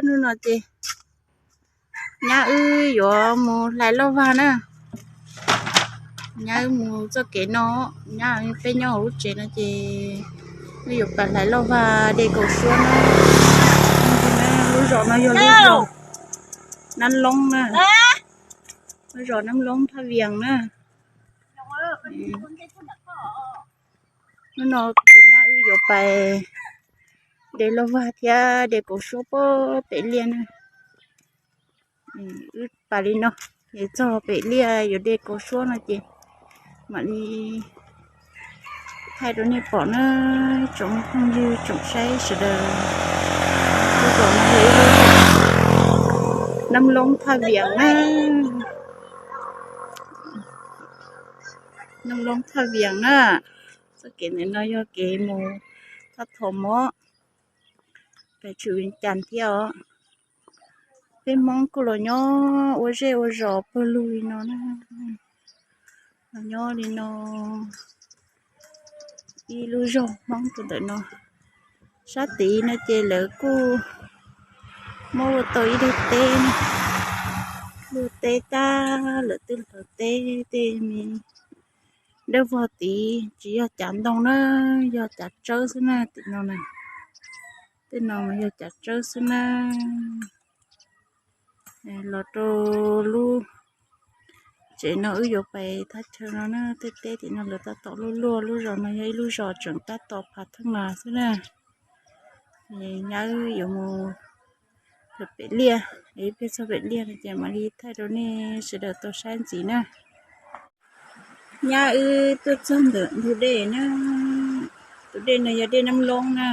Hnub no ces nyab wb yuav mus hlais lauj vag na. Nyab wb mus txoj kev no, nyab peb nyob hauv lub tsev no ces wb yuav pais hlais lauj vag de kaus suab na. Lub zos no yog lub zos Nab Loob na, lub zos Nab Loob Thaj Vias na. Hnub no tus nyab wb yuav pais de lauj vag thiab de kaus suab pem liaj na. Wb pais li no, es txog pem liaj yuav de kaus suab no ces mam li thaij rau nej pom na, tsoom phooj ywg tsoom saib sawv daws. Lub zos no yog ib lub zos Nab Loob Thaj Vias na. Nab Loob Thaj Vias na. Txoj kev ntawm no yog kev mus Thaj Thom Mob, pem Tswm Vias Cas thiab os. Peb Hmoob kuj los nyob ua zej ua zos pawg lug li no na. Los nyob li no, ib lub zos Hmoob rau ntawm no. Sab tid no ces lawv kuj muab ua tau ib daim teb, luaj teb tag lawv twb hlawv teb tej me dawb vog tid, tsis yog cav ntoo na, yog cav tsawb xwb na tim no na. Tej no mas yog cav tsawb xwb na. Los rau lub tsev no wb yuav pais thaj chaw no na, tej teb tim no lawv tab tom luaj luaj, lub zos no yog ib lub zos tseem tab tom phav theej mas xwb na. Nyab wb yuav mus pem liaj, ib pliag txog pem liaj no ces mam li thaij rau nej sawv daws tau saib ntxiv na. Nyab wb tuaj txog ntawm ntug dej na, tus dej no yog dej Nab Loob na,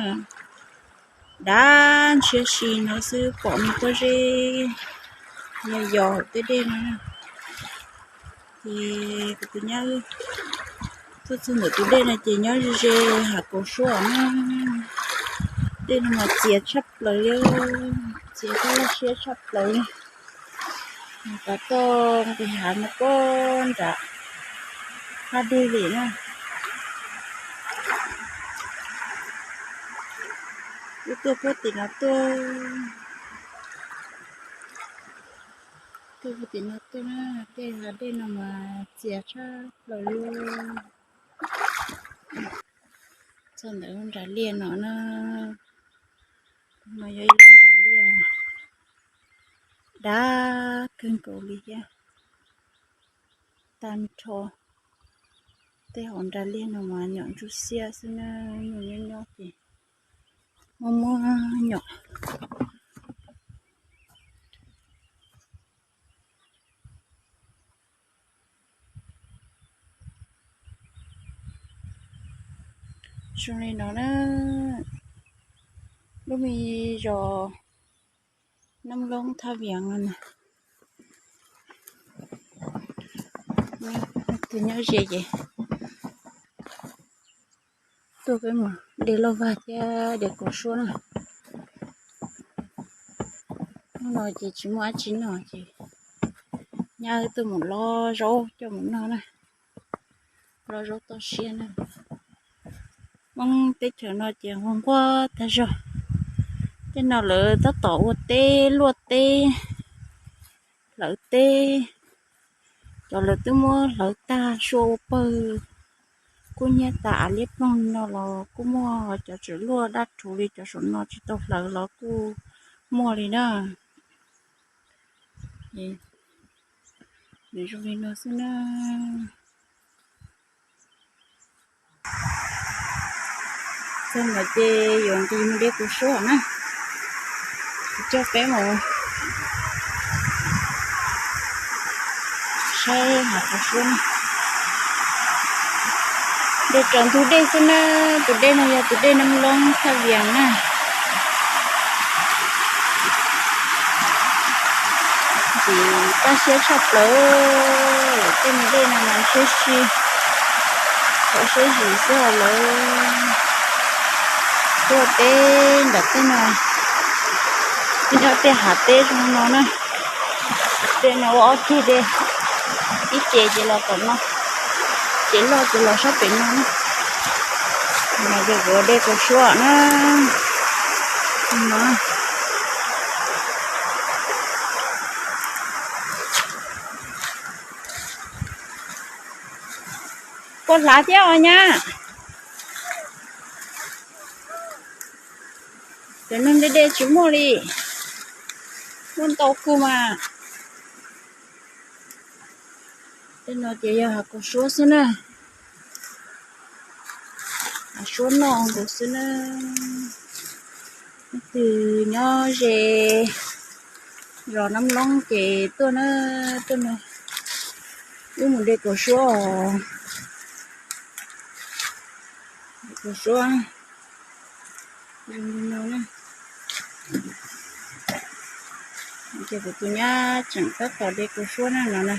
dav ntshiab si no xwb pom me pob zeb yog yos tej dej no. Ces kuv tus nyab tuaj txog ntawm tus dej no ces nyob ze ze hav kaus suab na. Dej no mas txias tshaj plaws li, txias tshaj siab tshaj plaws li. Tav toj nqis hav no puag nram qab deg li na. Wb tuaj puag tim no tuaj, tuaj puag tim no tuaj na, tej hav dej no mas txias tshaj plaws li. Txog ntawm lub nras liaj no na, no yog ib lub nras liaj dav kawg nkaus li thiab, tag nrho tej hauv nras liaj no mas nyom ntsuj xiab xwb na, nyuam nyob nyob ces muaj muaj nyom. Zoo li no na, lub me zos Nab Loob Thaj Vias no na. Tus nyob ze ces tuaj peb mus de lauj vag thiab de kaus suab na. Hnub no ces tsis muaj dab tsi noj ces nyab wb tuaj mus lov zaub coj mus noj na, lov zaub toj siab na. Hmoob teb chaws no ces nquag nquag tag zog. Tej no lawv tab tom ua teb, luaj teb, hlawv teb. Cov lawv twb muab hlawv tag sua ua pawg, kub hnyiab tas av liab ploog li no los kuj muaj, cov tseem luaj daj rhuv li cov saum no tsis tau hlawv los kuj muaj li na. Nws zoo li no xwb na. Txog ntawd ces yuav nqis mus de kaus suab na. Coj peb mus saib hav kaus suab na. De raws ntug dej xwb na, tus dej no yog tus dej Nab Loob Thaj Vias na. Ntxim paj siab tshaj plaws, tej me dej no mas siab si, thaum siab zim xwb lawv tuaj teb ntawm tej no, nyob tej hav teb zoo no na. Tej no ua ob ceg de, ib ce ces los tom no, ces loj ces los sab pem no na. Mas yog kuv de kaus suab na, no, Koj hlav thiab os nyab. Cov neeg de de tsis muaj li, muaj ntau kawg mas. Tej no ces yog hav kaus suab xwb na, hav suab noj nkaus xwb na. Leej twg nyob ze zos Nab Loob ces tuaj na, tuaj no, wb mus de kaus suab os. Kaus suab zoo li no na. Ces kuv tus nyab tseem tab tom de kaus suab na no na.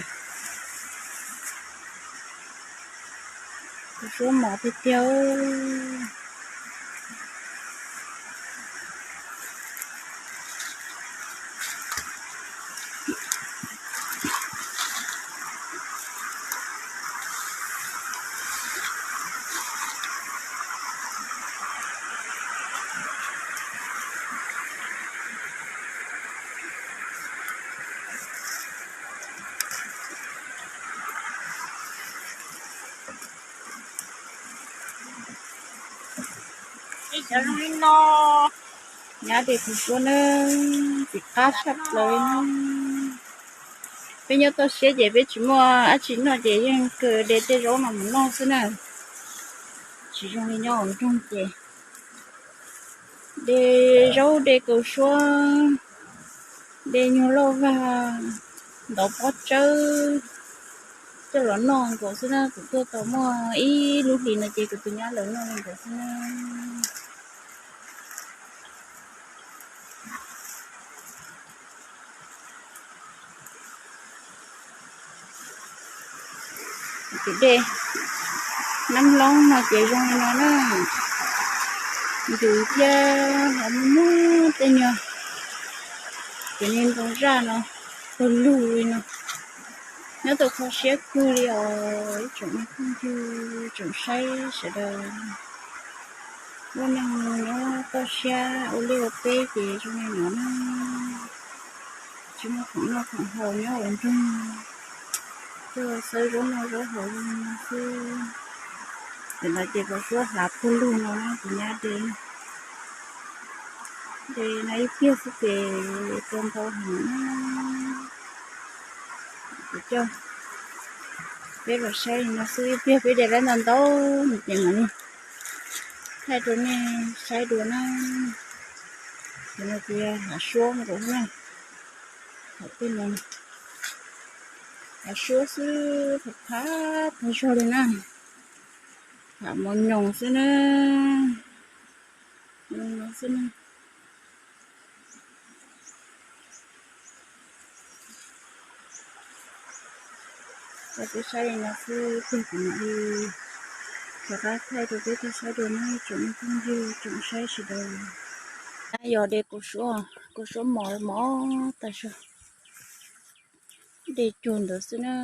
Kaus suab mos tiag tiag. Ib cov zoo li no, nyab de kaus suab na, txiv qab tshaj plaws li na. Peb nyob toj siab ces peb tsis muaj dab tsi noj ces yeej kawg de tej zaub no mus noj xwb na. Tsis zoo li nyob hauv nroog ces de zaub de kaus suab, de nyuag lauj vag, ntov pob tsawb coj los noj nkaus xwb na. Kuv tuaj tau muaj ib lub hlis no ces kuv tus nyab lawv noj li nkaus xwb na. Tus dej Nab Loob no ces zoo li no na, ntws thiab hov muag tej nyuag, ces niag ntoo zaj no pawg lug li no. Nyob tau kho siab kawg li os ib tsoom phooj ywg tsoom saib sawv daws. Muaj neeg nyob toj siab ua liaj ua teb ces zoo li no na, tsis muaj khoom noj khoom haus nyob hauv nroog, tuaj xawb zaub noj zaub haus li no xwb. Tam no ces kaus suab hlav pawg lug no na, kuv nyab de, de no ib pliag xwb ces tau ntau heev na. Kuv coj peb los saib li no xwb, ib pliag peb de lawm ntau ntau ces mam li thaij rau nej saib dua na. Tam no ces hav suab nkaus na, hav tej no hav suab xwb, qab qab tag zog li na. Hav mos nyoos xwb na, zoo no xwb na. Coj peb saib li no xwb, ib pliag kuv mam li rov qab thaij rau peb tau saib dua na tsoom phooj ywg tsoom saib sawv daws. Yog de kaus suab, kaus suab mos mos tag zog, de cuag ntawd xwb na.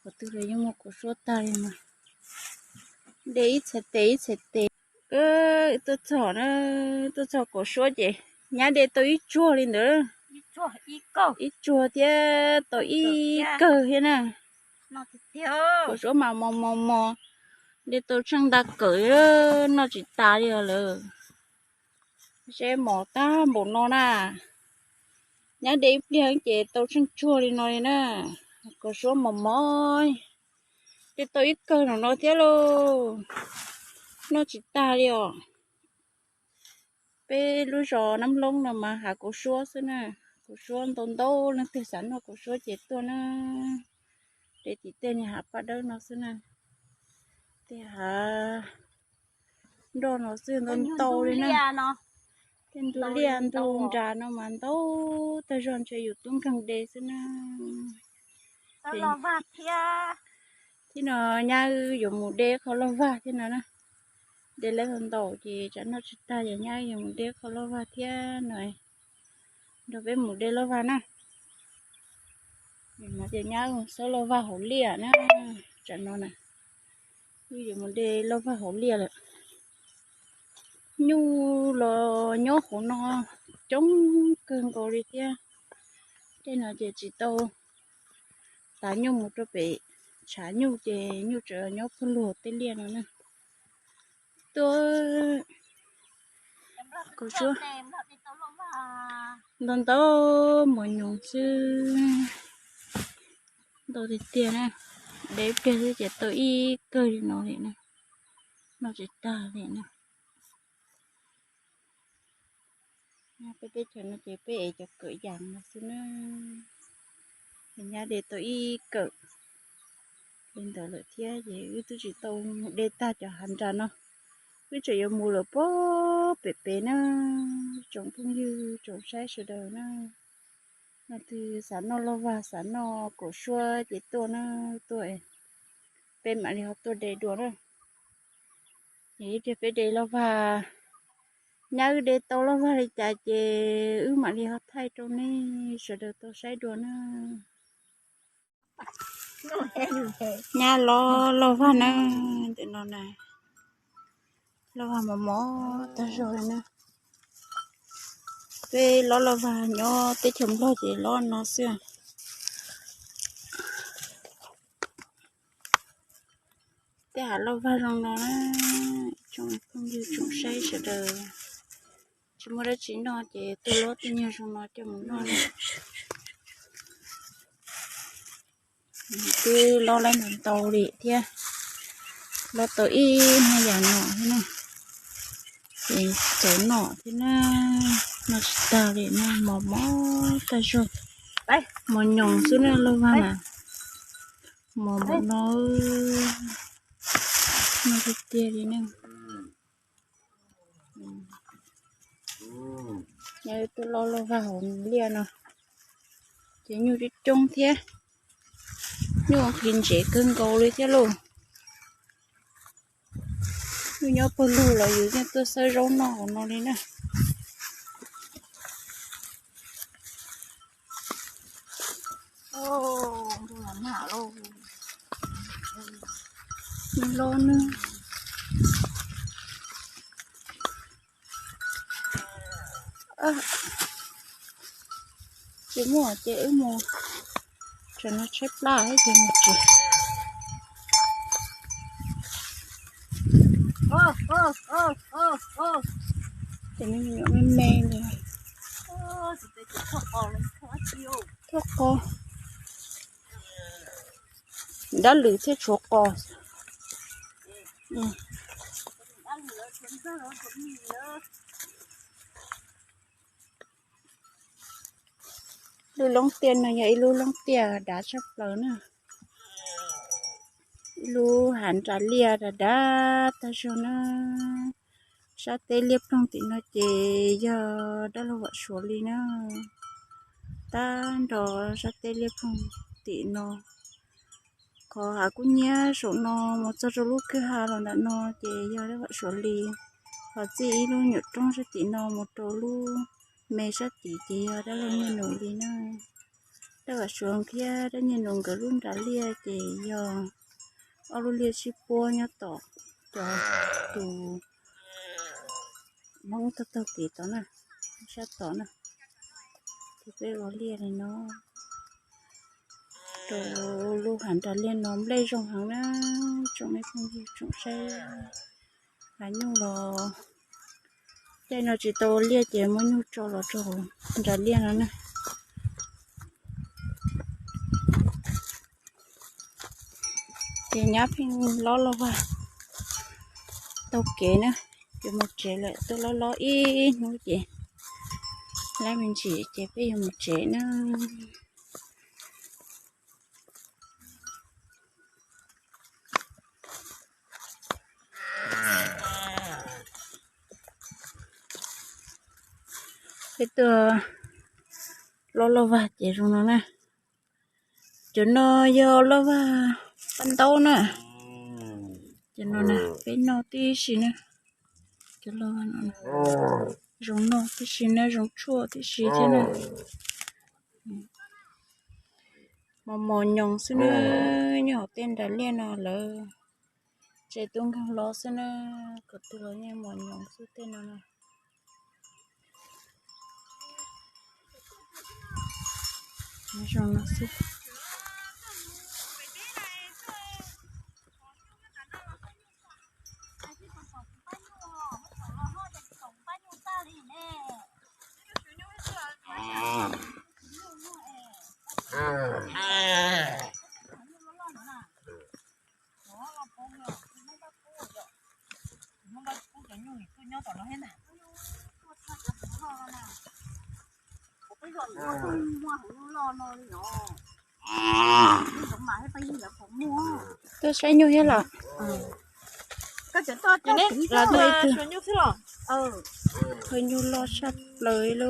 Qhov twg los yeej muaj kaus suab tag li mas, de ib txhais tes ib txhais tes. Tuaj txog na, tuaj txog kaus suab ces nyab de tau ib tsuag li ntawd, ib tsuag thiab tau ib kawg thiab na. Kaus suab mas mos mos mos, de tau tsheej nta kawm, noj tsis tas li os lawm. Seb mos tag npaum no na, nyab de ib pliag ces tau tsheej tsuag li no li na. Kaus suab mos mos, de tau ib kawg no no thiab lauj, noj tsis tag li os. Peb lub zos Nab Loob no mas hav kaus suab xwb na, kaus suab ntau ntau, leej twg xav noj kaus suab ces tuaj na. De tim tej niag hav paj dawb no xwb na, tej hav nroj no xwb ntau ntau li na. Tej ntu liaj ntu nras no mas ntau tag zog, ntshe yus tub nkeeg de xwb na. Thiab no nyab wb yuav mus de qho lauj vag thiab no na. De lawm ntau ces tsam noj tsis tag ces nyab wb yuav mus de qho lauj vag thiab no. Nrog peb mus de lauj vag na. No ces nyab wb mus xauj lauj vag hauv liaj na. Tsam no na, wb yuav mus de lauj vag hauv liaj lawm. Nyuj los nyob hauv no coob kawg nkaus li thiab. Tej no ces tsis tau tav nyuj mus rau pem tshav nyuj ces nyuj tseem nyob pawg lug tej liaj no na. Tuaj, kuv suab ntau ntau mos nyoos xwb, ntau tiag tiag na. De ib pliag xwb ces tau ib kawg li no li na, noj tsis tag li na. Peb teb chaws no ces peb ev cov kawm yas no xwb na. Nyab de tau ib kawm li ntawd lawm thiab ces wb twb tsis tau de tag cov hav nras no. Wb tseem yuav mus lawm puag pem pem na, tsoom phooj ywg tsoom saib sawv daws na. Leej twg xav noj lauj vag xav noj kaum suab ces tuaj na, tuaj peb mam li ho tuaj de dua na. Ces ib pliag peb de lauj vag, nyab wb de tau lauj vag li cas ces wb mam li ho thaij rau nej sawv daws tau saib dua na. Nyab lob lauj vag na, ntawm no na, lauj vag mos mos tag zog li na. Peb lob lauj vag nyob teb chaws Nplog ces lob no xwb. Tej hav lauj vag zoo no na, tsoom phooj ywg tsoom saib sawv daws, tsis muaj dab tsi noj ces tuaj lob tej nyuag zoo no coj mus noj na. Twb lob lab ntau ntau li thiab, lob tau ib nyuag yam no thiab na, ces txaus noj thiab na, noj tsis tag li na, mos mos tag zog, mos nyoos xwb na lauj vag na, mos npaum no, noj tiag tiag li na. Yog tuaj lob lauj vag hauv liaj no ces nyuj coob coob thiab, nyuj qhis ntsev kawg nkaus li thiab lauj. Yus nyob pawg lug los yus yeej tuaj xawb zaub noj hauv no li na. Nws los nws tsis muaj ces wb mus, tsam no tshaib plab ces mus tsev. Ces me nyuam me me li. Thuaj qos, dab lwm thiab tshuav qos. Lub loob tiaj no yog ib lub loob tiaj dav tshaj plaws na, ib lub hav nras liaj dav dav tag zog na. Sab teb liaj ploog tim no ces yog dab laug Vam Suav li na. Tag nrho sab teb liaj ploog tim no, qhov hav kub nyiab saum no mus txog rau lub kwj ha los ntawm no ces yog dab Vam Suav li. Qhov txij ib lub nyuam roob sab tim no mus rau lub me sab tid ces yog dab laug Nyiaj Nus li na. Dab Vam Suav thiab dab Nyiaj Nus nkawd lub nras liaj ces yog ob lub liaj sib puab nyob tom cov tus Hmoob taug taug kev tod na, sab tod na. Ces peb ua liaj li no rau lub hav nras liaj no nplej zoo heev na, tsoom nej phooj ywg tsoom saib. Hav nyuj los caij no tsis tau ua liaj ces muab nyuj tso los rau nras liaj no na. Ces nyab pheej lob lauj vag taug kev na, yuav mus tsev lawm, tuaj lob lob ib hnub ces lab me ntsis ces peb yuav mus tsev na. Peb tuaj lob lauj vag ces zoo no na. Cov no yog lauj vag paj ntaub na. Cov no na peb noj tib si na. Cov lauj vag no zoo noj tib si na, zoo tshuaj tib si thiab na. Mos mos nyoos xwb na, nyob hauv tej nras liaj no lawv tsev tub nkeeg los xwb na, kom twg los yeej mos nyoos xwb tej no na. Zoo no xwb. Tuaj saib nyuj thiab los? Qhov nyuj loj tshaj plaws li.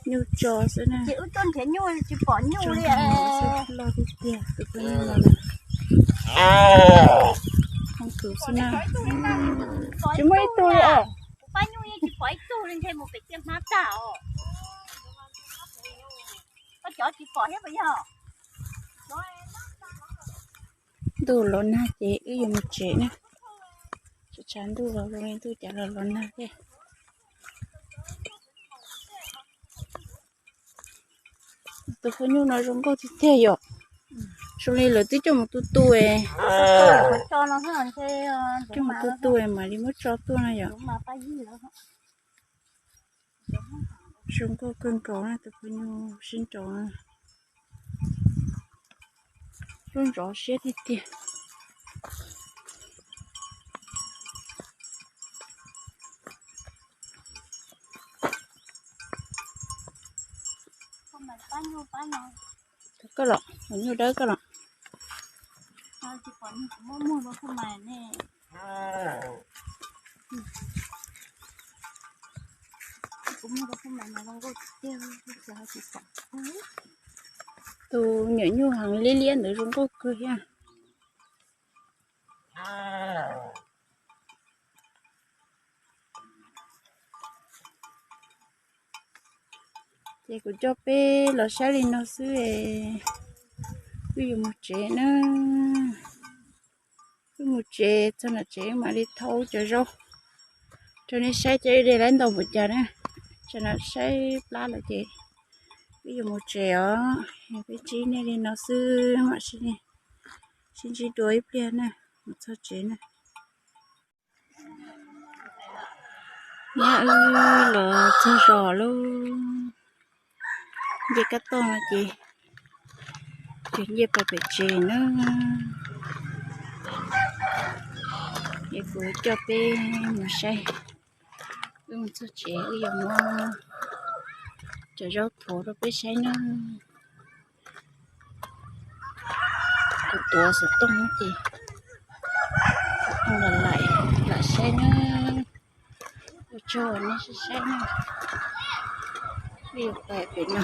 Nyuj tso xwb na. Ces wb tuaj nrhiav nyuj tsis pom nyuj li. Loj tiag tiag tus phooj ywg no. Hoob tus xwb na. Tsis muaj ib tug li os. Kuv pab nyuj yeej tsis pom ib tug li, ntshe mus pem tiaj hmab tag os. Koj cov tsis pom thiab puas yog? Ntuj los nag ces wb yuav mus tsev na. Tshav tshav ntuj los zoo li ntuj cas los los nag thiab. Tus phooj ywg no zoo nkauj tiag tiag yom. Zoo li lawv twb coj mus tu tu, coj mus tu tu mam li muab tso tuaj no yom. Zoo nkauj kawg nkaus na tus phooj ywg sib nraud. Lub nrov siab tiag tiag. Koj los, nyuj dawb koj los. Tus nyuam nyuj heev liab liab ntawd zoo nkauj kawg thiab. Ces kuv coj peb los saib li no xwb, wb yuav mus tsev na. Wb mus tsev txog nram tsev mam li thau cov zaub rau nej saib, cov ib dej laib ntau npaum cas na. Tsam no saib plab lawm ces wb yuav mus tsev os. Peb ntsib nej li no xwb, mam sib ntsib dua ib pliag na, mus txog tsev na. Nyab wb los txog zos lub nce kab toj no ces ces nce pais pem tsev na. Es kuv coj peb mus saib, wb mus txog tsev wb yuav muab cov zaub thuav rau peb saib na. Kuv tuav xov tooj ces lam, lam saib na. Ua tsaug nej saib na. Wb yuav pais pem no.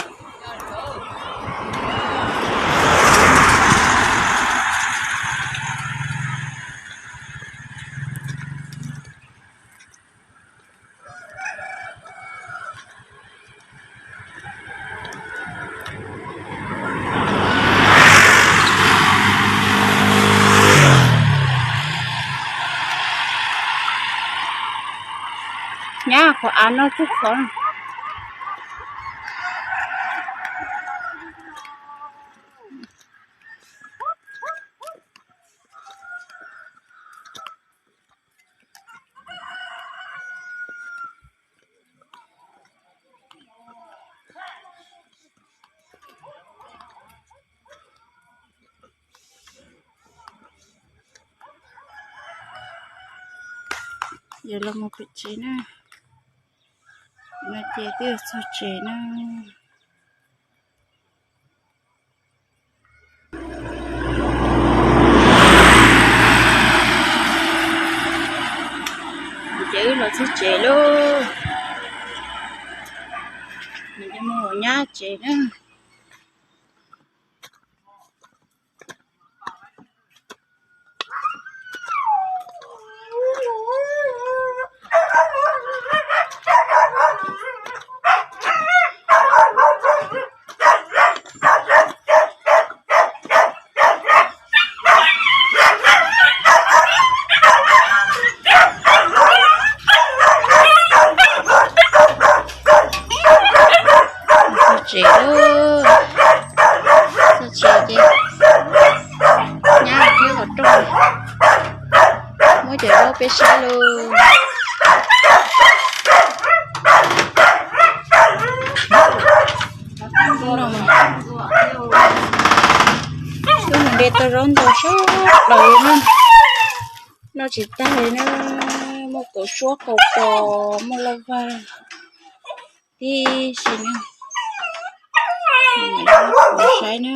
Nyab qhov av no tub qhov. Yog los mus pem tsev na. No ces twb txog tsev na. Ces wb los txog tsev lauj. Nws coj mus ua nyab tsev na. Txog tsev lauj, txog tsev ces nyab thiab qhov rooj muab cov zaub peb saib lauj. De tau zaub ntau sab plaws na. Noj tsis tag li na. Muaj kaum suab kaum pos, muaj lauj vag tib si na. Saib na.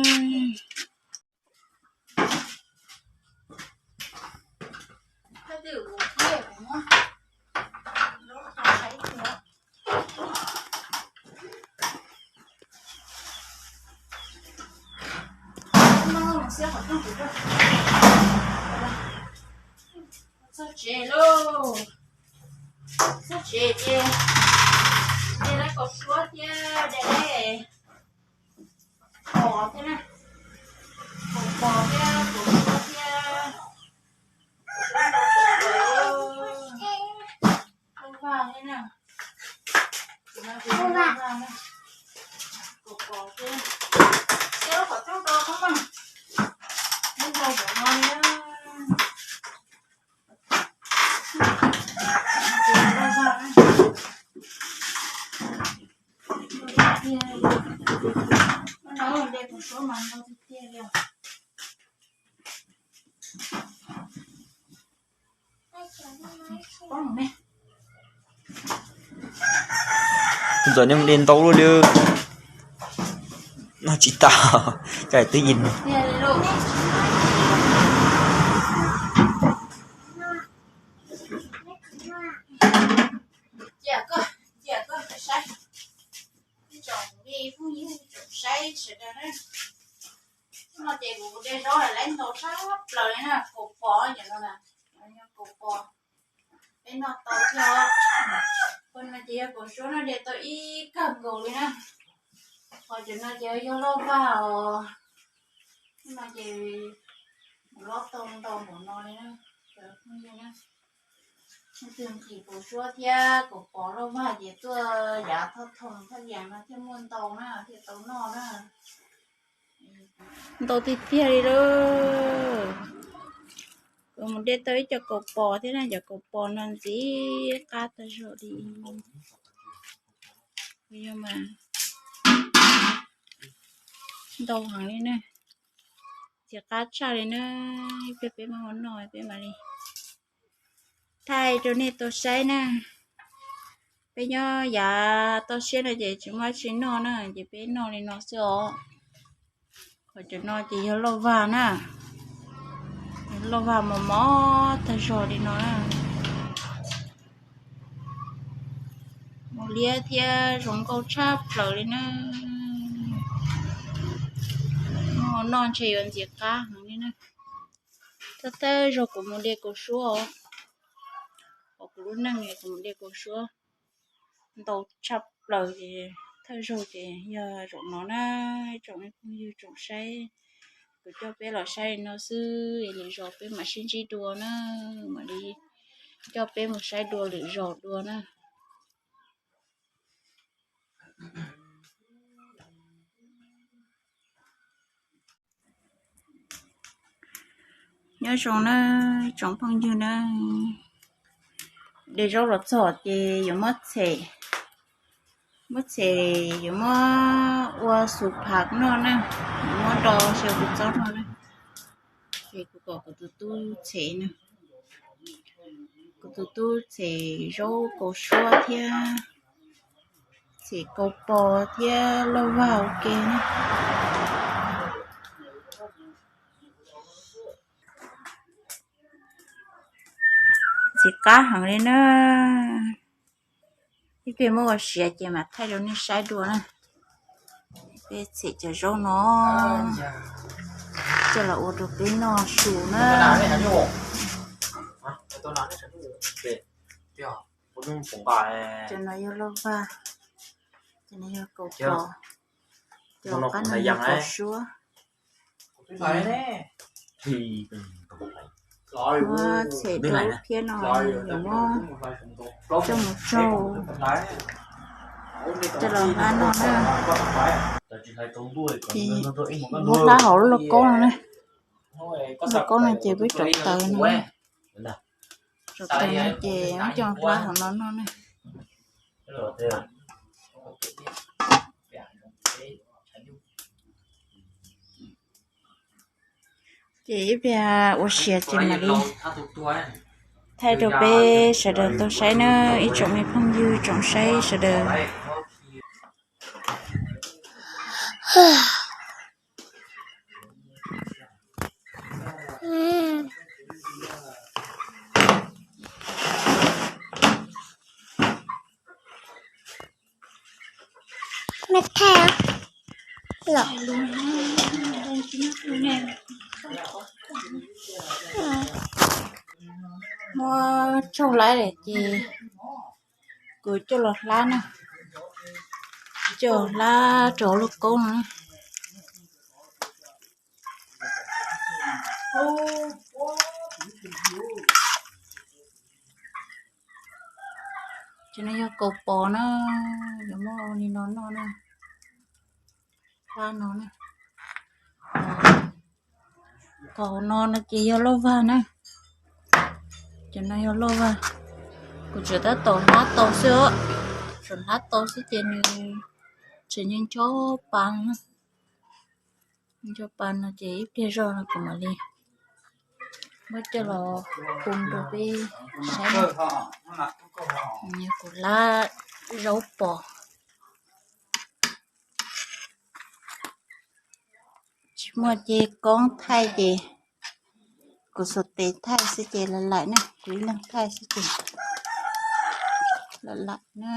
Txog tsev lauj. Txog tsev ces de lawv kaum suab thiab de lawv pos thiab na. Kaum pos thiab kaum suab thiab. Lauj vag thiab na. Lauj vag na. Kaum pos thiab. Thiab lub qhov rooj rau thoob na. Lub nrau npaum no li na. Lauj vag na. Ntau tiag tiag li. Ntau tiag tiag li os. Ntxawm nej mus de ntau luaj li. Noj tsis tag, cas twb ib. Cia koj, cia koj saib. Ib tsoom phooj ywg tsoom saib sawv daws na. Hnub no ces kuv de zaub lawv ntau tshaj plaws li na, kaum pos cov no na. Kaum pos. Peb noj tau thiab os. Qhov no ces yog kaum suab no de tau ib kawg nkaus li na. Qhov cov no ces yog lauj vag os. Hnub no ces kuv lob tau ntau npaum no li na. Cov phooj ywg na, leej twg nqhis kaum suab thiab kaum pos lauj vag ces tuaj yav thoj thoom thaj yees no thiaj muaj ntau na, thiaj tau noj na. Ntau tiag tiag li lauj. Kuv mus de tau ib co kaus pos thiab na, cov kaus pos no ntxim qab tag zog li. Yog mas ntau heev li na, ntxim qab tshaj li na. Ib pliag peb mam ua noj peb mam li thaij rau nej tau saib na. Peb nyob yav toj siab no ces tsis muaj dab tsi noj na, ces peb noj li no xwb os. Qhov cov no ces yog lauj vag na, lauj vag mos mos tag zog li no na. Mus liab thiab zoo nkauj tshaj plaws li na. Noj ntshe yuav ntxim qab heev li na. Thawj thawj zaug kuv mus de kaus suab os, kuv lub neej kuv mus de kaus suab ntau tshaj plaws ces thawj zaug ces yog zaum no na. Tsoom phooj ywg tsoom saib, kuv coj peb los saib li no xwb, lwm zaus peb mam sib ntsib dua na, mam li coj peb mus saib dua lwm zaus dua na. Nyob zoo na tsoom phooj ywg na, de zaub los txog ces yuav muab txhem, muab txhem yuav muab ua xu phav noj na, yuav muab do xyaw tus txob no na. Ces kuv kom kuv tus tub txhem na, kuv tus tub txhem zaub kaus suab thiab txhem kaus pos thiab lauj vag ua ke na. Ntxim qab heev li na. Ib pliag muab ua siav ces mam thaij rau nej saib dua na. Peb txhem cov zaub no coj los ua rau peb noj su na. Cov no yog lauj vag, cov no yog kaus pos, cov qab no yog kaus suab. Muab txhem rau lub phiab no, yuav muab coj mus tsau, coj los hlab noj na. Muab hlab hauv lub lauj kaub no na. Lub lauj kaub no ces peb rauv taws no, rauv taws no ces muab coj hlab hauv no noj na. Ces ib pliag ua siav ces mam li thaij rau peb sawv daws tau saib na, ib tsoom me phooj ywg tsoom saib sawv daws. Muab tsaug lawm ces kuv coj los hlab na, coj los hlab rau lub kaub no. Ces no yog kaus pos na, yuav muab ua li no noj na, hlab no na. Kaus no no ces yog lauj vag na, ces no yog lauj vag. Kuv tsuas tab tom hlab tau xwb os, tsuas hlab tau xwb ces nws tseem ncho pa, ncho pa no ces ib pliag zog no kuv mam li muab coj los pub rau peb saib. Kuv hlab zaub pos, tsis muaj ces koob thaij ces kuv xuas tes thaij xwb ces lam laim na, kuv ib leeg thaij xwb ces lam laim na.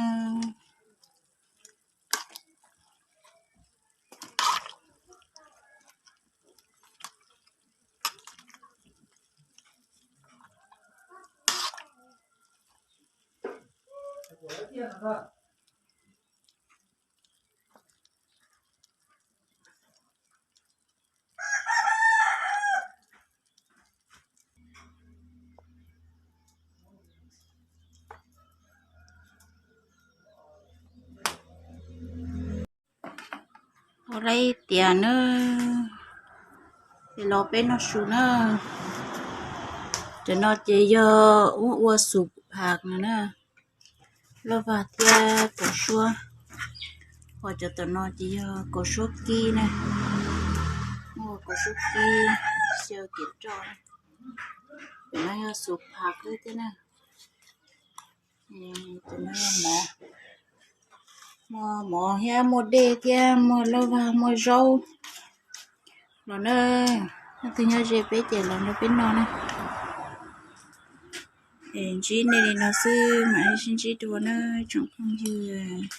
Ua lab tias na, es los peb noj su na. Cov no ces yog ub ua xu phas no na, lauj vag thiab kaus suab. Ho cov tom no ces yog kaus suab kib na, muaj kaus suab kib, xyaw kev roj. Cov no yog xu phas xwb thiab na. Cov no yog mov, muaj mov thiab muaj dej thiab muaj lauj vag muaj zaub los na. Leej twg nyob ze peb ces los nrog peb noj na. Es ntsib nej li no xwb mam sib ntsib dua na tsoom phooj ywg.